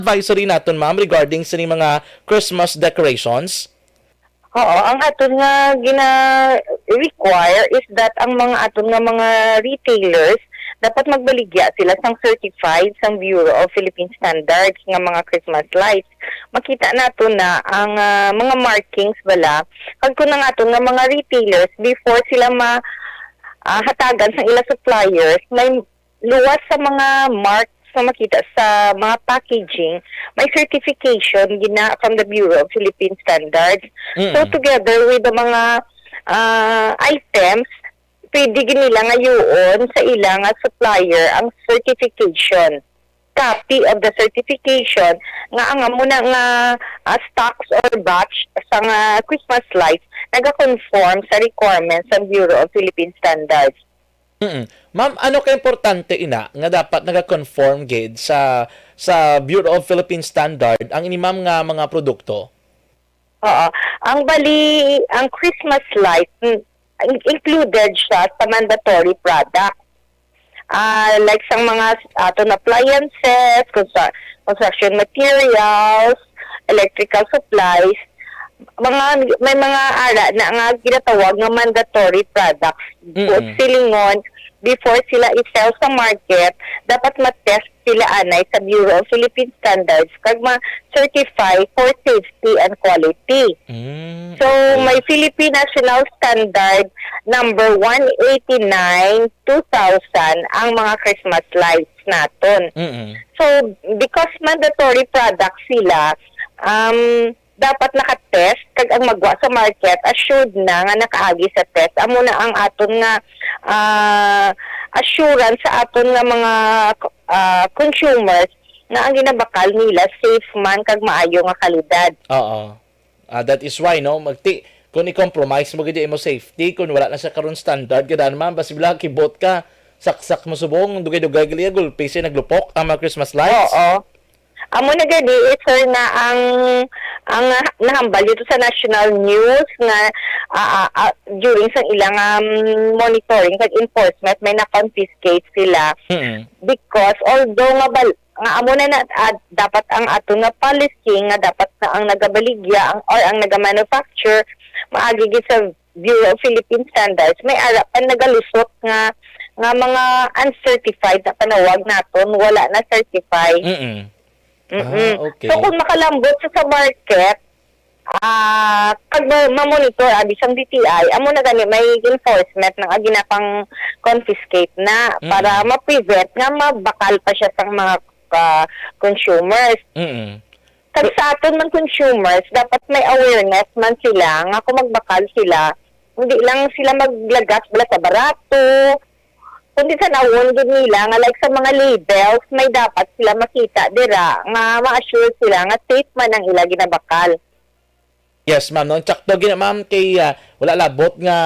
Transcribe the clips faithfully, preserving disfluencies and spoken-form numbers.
advisory naton, ma'am, regarding sa mga Christmas decorations? Oo, ang aton nga gina-require is that ang mga aton nga mga retailers dapat magbaligya sila sang certified sang Bureau of Philippine Standards nga mga Christmas lights. Makita nato na ang, ah, mga markings bala, kag kung ang aton nga mga retailers, before sila ma-, ah, hatagan sa ila suppliers, may luwas sa mga marks nga makita sa mga packaging, may certification gina from the Bureau of Philippine Standards. So, Mm. together with the mga, ah, items, pwede gid nila ngayoon sa ila nga supplier ang certification, copy of the certification nga ang amo na nga, ah, stocks or batch sa nga Christmas lights naga-conform sa requirements sa Bureau of Philippine Standards. Mm. Ma'am, ano ka importante ina nga dapat naga-conform gid sa, sa Bureau of Philippine Standard ang ini, ma'am, nga mga produkto? Oo. Ang bali, ang Christmas light, mm, in-, included siya sa mandatory product. Ah, like sang mga s-, aton appliances, constru-, construction materials, electrical supplies, mga, may mga ara na nga ginatawag nga mandatory products. Mm. Silingon, before sila i-sell sa market, dapat ma-test sila anay sa Bureau of Philippine Standards kag ma-certify for safety and quality. Mm, So, okay. may Philippine National Standard number one eighty-nine, two thousand ang mga Christmas lights naton. Mm-mm. So, because mandatory products sila, um, dapat naka-test, kag ang magwa sa market, assured na nga nakaagi sa test. Amo na ang aton nga, ah, assurance sa aton nga mga, ah, consumers nga ang ginabakal nila safe man kag maayo nga kalidad. Oo. Ah, that is why, no, magti-, kung i-compromise mo gid imo safety, kung wala na siya karon standard, gid man, basi bala kibot ka, saksak mo subong, dugay-dugay gali, gulpi siya naglupok ang mga Christmas lights. Oo. Amo na gani, eh, sir, na ang, ang nahambal dito sa national news nga, ah, ah, ah, during sa ilang, um, monitoring kag enforcement, may na-confiscate sila. Mm. Because although nga bal-, nga amo na, na, ah, dapat ang aton nga policy nga dapat na ang nagabaligya ang, or ang nagamanufacture maagi gid sa Bureau of Philippine Standards, may ara pa nagalusot nga, nga mga uncertified na panawag naton, wala na certified. Mm-mm. Mm-mm. Ah, okay. So, kung makalambot sa, sa market, ah, kag ma-, ma-monitor, abi sang D T I, amo na gani may enforcement na nga ginapang-confiscate na para Mm. ma-prevent nga mabakal pa siya sang mga, ah, consumers. Mm. Kag sa aton man consumers, dapat may awareness man sila nga kung magbakal sila, hindi lang sila maglagas bala sa barato, kundi tan-awon gid nila nga, like, sa mga labels, may dapat sila makita dira nga ma-assure sila nga safe man ang ila ginabakal. Yes, ma'am, no? Tsakto gina, ma'am, kay, ah, wala labot nga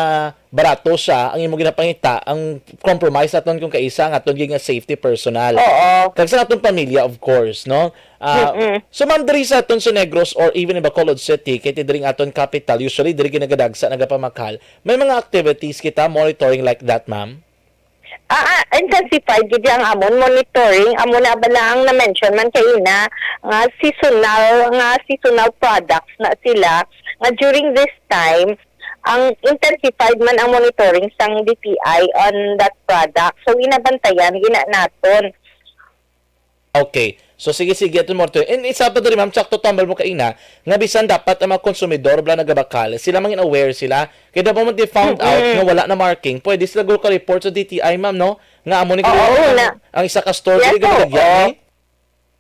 barato siya ang imo ginapangita, ang compromise aton kung kaisa ang aton gid nga safety personal. Oo. Kag sa aton pamilya, of course, no? Ah, Mm-mm. so, ma'am, diri sa aton sa Negros or even in Bacolod City, kay ti diri ang aton capital, usually diri ginagadagsa nagapamakal. May mga activities kita, monitoring like that, ma'am? Ah, ah, intensified gid ang amon monitoring. Amo na bala ang na-mention man kaina nga seasonal, nga seasonal products na sila, nga during this time, ang intensified man ang monitoring sang D T I on that product. So, ginabantayan gina naton. Okay. So, sige, sige, aton monitor. And isa pa diri, ma'am, tsakto tambal mo kaina, nga bisan dapat ang mga konsumidor bala nagabakal, sila mangin aware sila. Kay dapat mo di found out Mm-mm. nga wala na marking, pwede sila go ka-report sa D T I, ma'am, no? Nga amo ni Oo, gani una. ang, ang isa ka store Yes, diri gani oo. gani?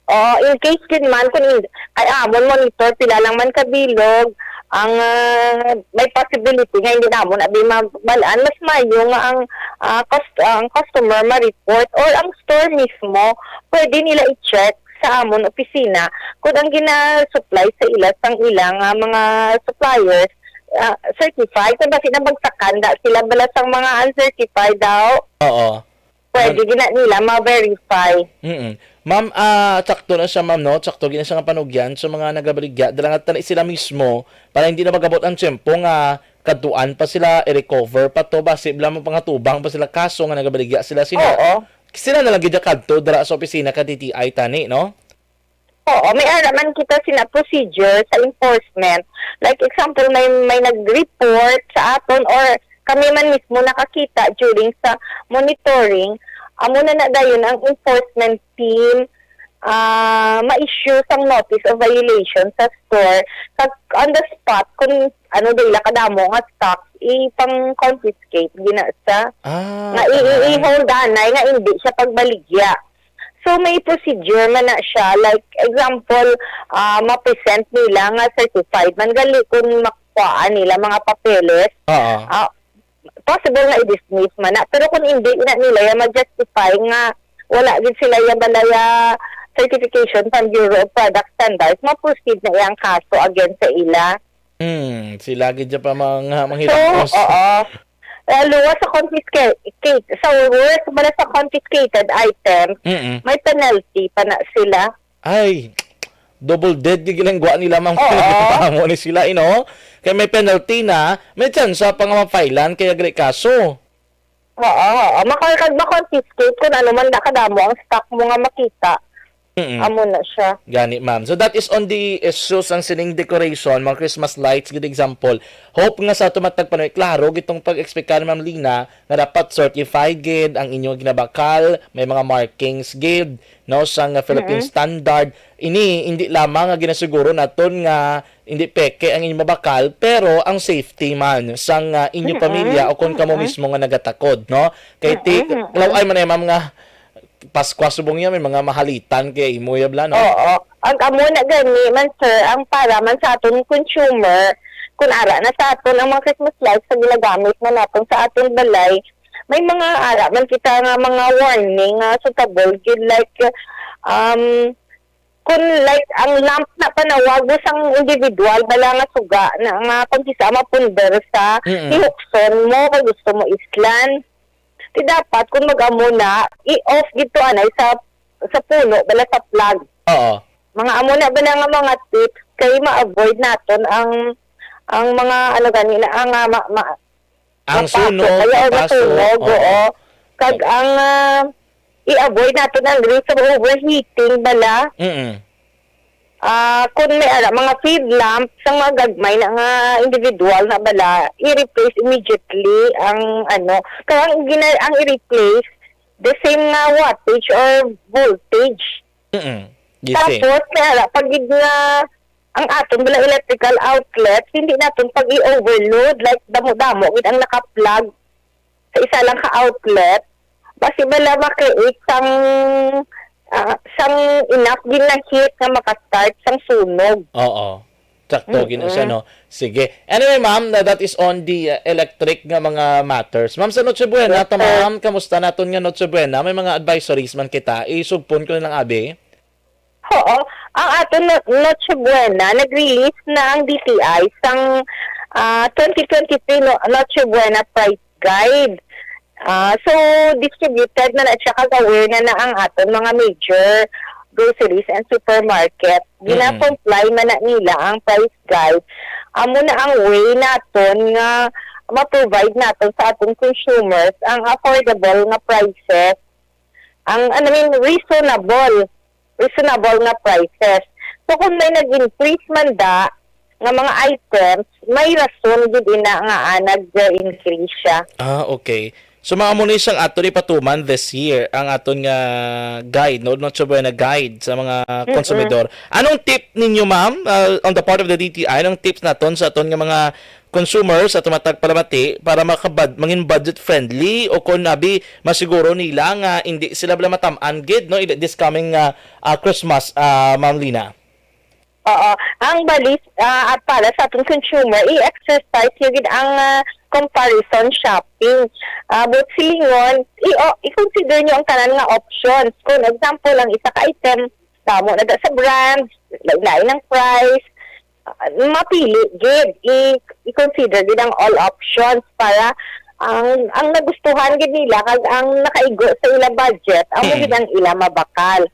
Oo, in case gid man, kung in, ay amon monitor, pila lang man kabilog, ang, ah, may possibility nga hindi namon abi mabal-an, mas mayo nga ang, ah, cus-, ang customer ma-report or ang store mismo, pwede nila i-check sa amon opisina kung ang gina-supply sa ila sang ilang, ah, mga suppliers, ah, certified. Kung basi na magtakanda sila bala sang mga uncertified daw, Oo. pwede Ma'am, gina nila ma-verify. Mm-mm. Ma'am, ah, tsakto na siya, ma'am, no? Tsakto gina siya nga panugyan sa mga nagabaligya. Dala nga tani sila mismo para hindi na magabot ang tiyempo nga kadtuan pa sila, i-recover pa to, basi bala mo pangatubang pa sila kaso nga nagabaligya sila, sila, Oo. sila na lang gid kadto dira sa opisina ka D T I tani, no? Oo, may ara man kita sina procedure sa enforcement. Like example, may may nag-report sa aton or kami man mismo nakakita during sa monitoring, amo na na dayon ang enforcement team, ah, ma-issue sang notice of violation sa store. Kag on the spot, kung ano daw ila kadamo nga stocks, ipang-confiscate gina sa Ah, nga i- i- i-hold anay nga hindi siya pagbaligya. So, may procedure man na siya. Like, example, ah, ma-present nila nga certified man gali kung makuhaan nila mga papeles. Oo. Ah, possible nga i-dismiss man na. Pero kung hindi na nila ya ma-justify nga wala gid sila ya balaya certification from Bureau of Product Standards, ma-proceed na iyang kaso against sa ila. Hmm, sila gid dyan pa mga So, manghilakos. Oo. Eh, luwas sa confiscate, sa worst pala sa confiscated items, Mm-mm. May penalty pa na sila. Ay, double dead gid ginangwa nila, ma'am. Oo. Amo ni sila, you know? Kay may penalty na, may tsansa pa nga mapailan kaya gali kaso. Oo, oo. Makal-, kag ma-confiscate kung ano man da kadamo ang stock mo nga makita. Mm-mm. Amo na siya. Gani, ma'am. So, that is on the issues ang sining decoration, mga Christmas lights, good example. Hope nga sa ato matag panoy, klaro gitong pag-explicar ni Ma'am Lina nga dapat certified gid ang inyong ginabakal, may mga markings gid, no, sang Philippine Mm-mm. standard. Ini, hindi lamang nga ginasiguro naton nga hindi peke ang inyong mabakal, pero ang safety man sang, ah, inyong Mm-mm. pamilya o kung kamo Mm-mm. mismo nga nagatakod, no? Kay ti-, Mm-mm. Law-ay man ay, ma'am, nga Paskwa subong niya, may mga mahalitan kaya imo ya bala, no? Oo. Ang amo na gani man, sir, ang para man sa aton consumer, kung ara na sa aton ang mga Christmas lights sa ginagamit na naton sa aton balay, may mga ara man kita nga mga warning nga suitable gid, like, um, kung, like, ang lamp na panawag mo sang individual bala nga suga na nga kung kisa mapunder sa Mm-mm. tihukson mo kay gusto mo islan. Ti dapat kung mag-amo na, i-off gid to anay sa, sa puno bala sa plug. Oo. Mga amo na bala nga mga tips kay ma-avoid naton ang, ang mga ano gani na ang, ah, ma-, ma-, Ang mapasok sunog, kaya or mapaso, masunog, oo. Oo. Kag ang, ah, i-avoid naton ang risk of overheating bala. Mm-mm. Ah, kung may ara, mga feed lamp sa mga gagmay na nga individual na bala, i-replace immediately ang ano, kaya ang gina-, ang i-replace the same nga wattage or voltage. Mm-mm. The same. Tapos, kaya ara, pag gid nga ang aton bala electrical outlet, hindi naton pag i-overload, like damo-damo gid ang naka-plug sa isa lang ka outlet, basi bala ma-create sang, ah, sang enough gid na heat nga maka-start sang sunog. Oo. Sakto gid na siya, Mm-mm. no? Sige. Anyway, ma'am, na that is on the, uh, electric nga mga matters. Ma'am, sa Noche Buena, Yes, ta, sir. Ma'am, kamusta naton nga Noche Buena? May mga advisories man kita. Isugpon ko na lang, abi. Oo. Ang aton no-, Noche Buena, nag-release na ang D T I sang, ah, twenty twenty-three no-, Noche Buena Price Guide. Ah, so, distributed na na siya kag aware na na ang aton mga major groceries and supermarket. Mm. Gina-comply man na nila ang price guide. Amo na ang way naton nga ma-provide naton sa aton consumers ang affordable nga prices. Ang, I mean, reasonable, reasonable nga prices. So, kung may nag-increase man da nga mga items, may rason gid ina nga, ah, nag-increase siya. Ah, okay. So, mga amo ni siyang aton ipatuman this year, ang aton nga guide, no? Noche Buena guide sa mga Mm-mm. konsumidor. Anong tip ninyo, ma'am, uh, on the part of the D T I? Anong tips naton sa aton nga mga consumers at matag palamati para makabud-, mangin budget friendly o kung abi masiguro nila nga hindi sila bala matam-an gid, no, in this coming, ah, ah, Christmas, ah, Ma'am Lina? Oo. Ang balis, ah, at para sa ating consumer, i-exercise nyo gid ang, ah, comparison shopping. Ah, but silingon, i-, o, i-consider nyo ang tanan nga options. Kung example, ang isa ka item, damo na da sa brands, lain-lain ang price, ah, mapili gid, i-, i-consider gid ang all options para ang, ang nagustuhan gid nila kag ang nakaigo sa ila budget, amo Mm. gid ang ila mabakal.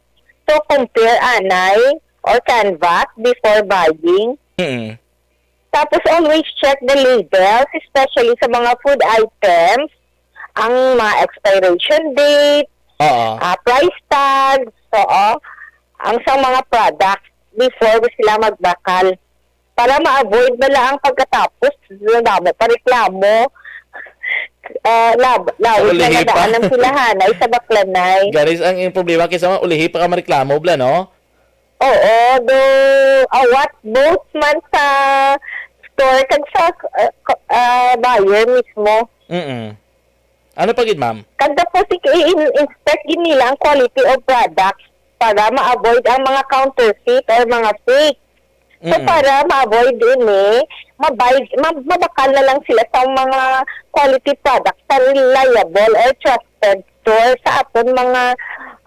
So, compare anay or canvas before buying. Mm. Tapos, always check the labels, especially sa mga food items, ang mga expiration date, Oo. ah, price tags, oo. ang sa mga products before sila magbakal. Para ma-avoid na lang ang pagkatapos, damo pa reklamo. Ah, lab-, lawig na Ulihi pa. Nadaan ang pilahanay sa baklanay. Guys, ang, ang problema kaysa mga ulihi pa ka mareklamo, bla, no? Oo, do, awat both man sa store kag sa, ah, ko-, ah, buyer mismo. Mm-mm. Ano pa gid, ma'am? Kag tapos, i-, i-, inspect gid nila ang quality of products para ma-avoid ang mga counterfeit or mga fake. So, Mm-mm. Para ma-avoid ini, mabay-, ma-, mabakal na lang sila sa mga quality products sa reliable or trusted store sa aton mga,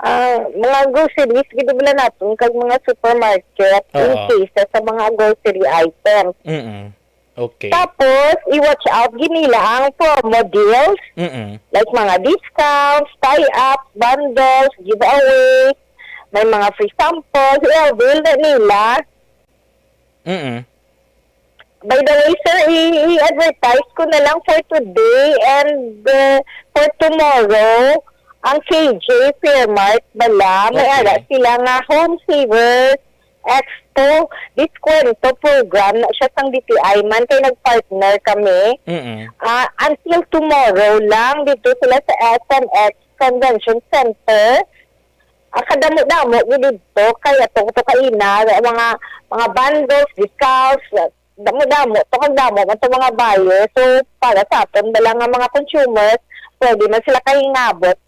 ah, mga groceries, gid bala naton, kag mga supermarket, in Oo. Cases sa mga grocery items. Mm-mm. Okay. Tapos, i-watch out gid nila ang promo deals, Mm-mm. Like mga discounts, tie-ups, bundles, giveaways, may mga free samples, i-avail na nila. Mm-mm. By the way, sir, i-, i-advertise ko na lang for today and, uh, for tomorrow, ang K J Fairmart bala, may Okay. ara sila nga Home Savers Expo Diskwento Program na siya sang D T I man, kay nag-partner kami. Mm-mm. Ah, until tomorrow lang, dito sila sa S M X Convention Center. Ah, kadamo-damo gid dito, kay ato to kaina, mga, mga bundles, discounts, damo-damo to, kag damo man to mga buyers. So, para sa aton bala nga mga consumers, pwede man sila kahingabot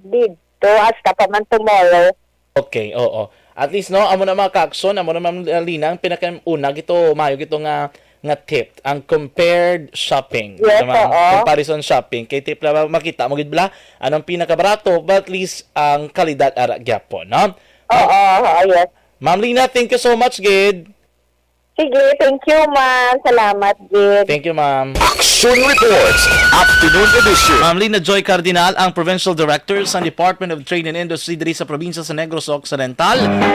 dito hasta pa man tomorrow. Okay, oo. At least, no, amo na, mga kaakson, amo na, Ma'am Lina, ang pinakauna gito, maayo gito nga, nga tip, ang compared shopping. Yes, Mga oo. Comparison shopping. Kay tip na makita mo gid bala, anong pinakabarato, but at least ang kalidad ara gyapon, no? Oo, oo, yes. Ma'am Lina, thank you so much, gid. Sige, thank you, ma'am. Salamat, gid. Thank you, ma'am. Action Reports, Afternoon Edition. Ma'am Lina Joy Cardinal, ang Provincial Director sa Department of Trade and Industry diri sa probinsya sa Negros Occidental.